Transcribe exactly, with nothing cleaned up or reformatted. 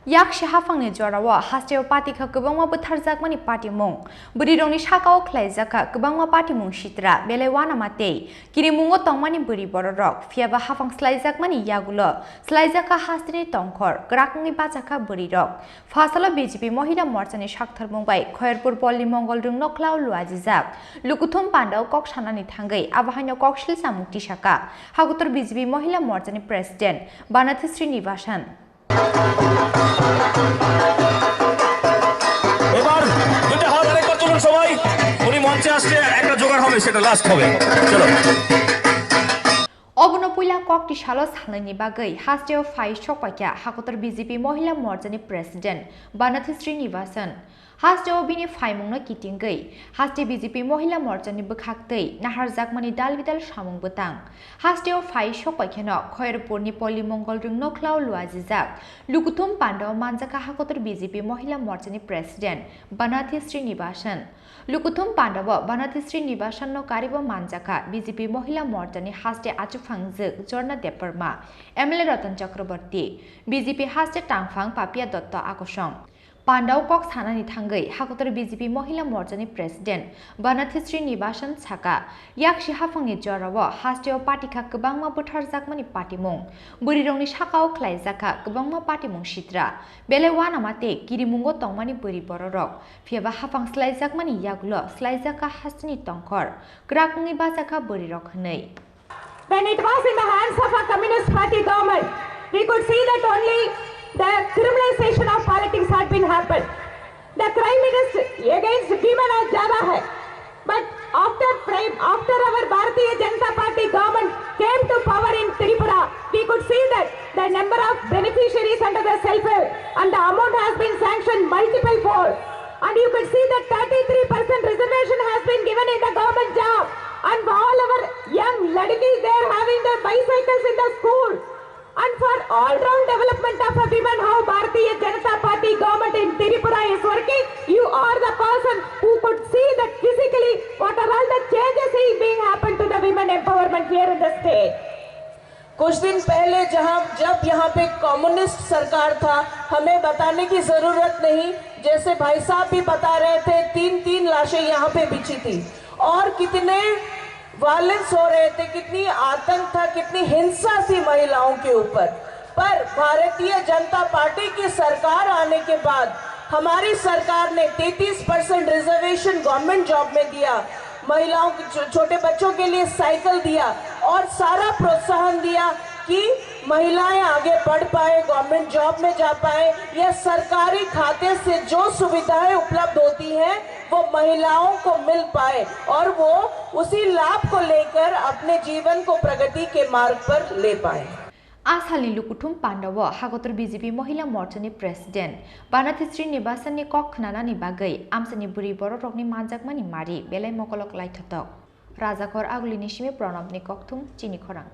Yaksi haphangni jorao hasteo patikha kwbangma bwtharjakmani patimung, bwrwirokni sakao khlaijakha kwbangma patimung sitra, belai uanama tei kirimungo tongmani bwrwi bororok, phiyaba haphang slaijakmani yagulo slaijakha hasteni tongkhor, kwrak wngwi bachakha bwrwirok. Phasalo B J P Mohila Morchani saktharmung bai Khairpur Polni Mongol Rwngnoklao luajijak lukuthum pandao kok sanani thangwi abo haino koksil samung tisaka Hakotor B J P Mohila Morchani President Banathi Srinivasan. এবার দুটো হাত আরেকবার তুলুন সবাই। উনি মঞ্চে আসছে, একটা জোগাড় হবে, সেটা লাস্ট হবে। চলো। Obono puila kokti salo salnaini bagwi hasteo phai sokpaikha Hakotor B J P Mohila Morchani President Banathi Srinivasan. Hasteo bini phaimungno kitingwi haste B J P Mohila Morchani bwkhaktwi naharjakmani dal bidal samung bwtang. Hasteo phai sokpaikheno Khairpurni Polni Mongol Rwngnoklao luajijak lukuthum pandao manjakha Hakotor B J P Mohila Morchani President Banathi Srinivasan. Lukuthum pandao Banathi Srinivasanno karibo manjakha B J P Mohila Morchani haste achukphangjwk Jorna Debbarma, M L A Ratan Chakraborty, B J P haste tangphang Papia Dotto Akosong. Pandao kok sanani thangwi Hakotor B J P Mohila Morchani President Banathi Srinivasan saka, yaksi haphangni jorao hasteo patikha kwbangma bwtharjakmani patimung, bwrwirokni sakao khlaijakha kwbangma patimung sitra, belai uanama tei kirimungo tongmani bwrwi bororok, phiyaba haphang slaijakmani yagulo slaijakha hasteni tongkhor, kwrak wngwi bachakha bwrwirok hwnwi. When it was in the hands of a communist party government, we could see that only the criminalization of politics had been happened. The crime against, against women are zyada hai. But after frame, after our Bharatiya Janata Party government came to power in Tripura, we could see that the number of beneficiaries under the self-help and the amount has been sanctioned multiple fold. And you can see that thirty-three percent reservation has been given in the government job. And all our young ladkis, they are having their bicycles in the school. And for all-round development of a women, how Bharatiya Janata Party government in Tripura is working, you are the person who could see that physically what are all the changes is being happened to the women empowerment here in the state. कुछ दिन पहले जहां, जब यहाँ पे कम्युनिस्ट सरकार था, हमें बताने की जरूरत नहीं, जैसे भाई साहब भी बता रहे थे, तीन तीन लाशें यहाँ पे बिछी थी और कितने वायलेंस हो रहे थे, कितनी आतंक था, कितनी हिंसा थी महिलाओं के ऊपर। पर भारतीय जनता पार्टी की सरकार आने के बाद हमारी सरकार ने तैंतीस परसेंट रिजर्वेशन गवर्नमेंट जॉब में दिया, महिलाओं के छो-, छोटे बच्चों के लिए साइकिल दिया और सारा प्रोत्साहन दिया कि महिलाएं आगे बढ़ पाए, गवर्नमेंट जॉब में जा पाए या सरकारी खाते से जो सुविधाएं उपलब्ध होती हैं, वो महिलाओं को मिल पाए और वो उसी लाभ को लेकर अपने जीवन को प्रगति के मार्ग पर ले पाए। A salni lukuthum pandao Hakotor B J P Mohila Morchani President Banathi Srinivasanni kok khnanani bagwi amchaini bwrwi bororokni manjakmani mari belai mokolok laithotok. Rajakhor Agulini simi Pranabni kokthum chini khorang.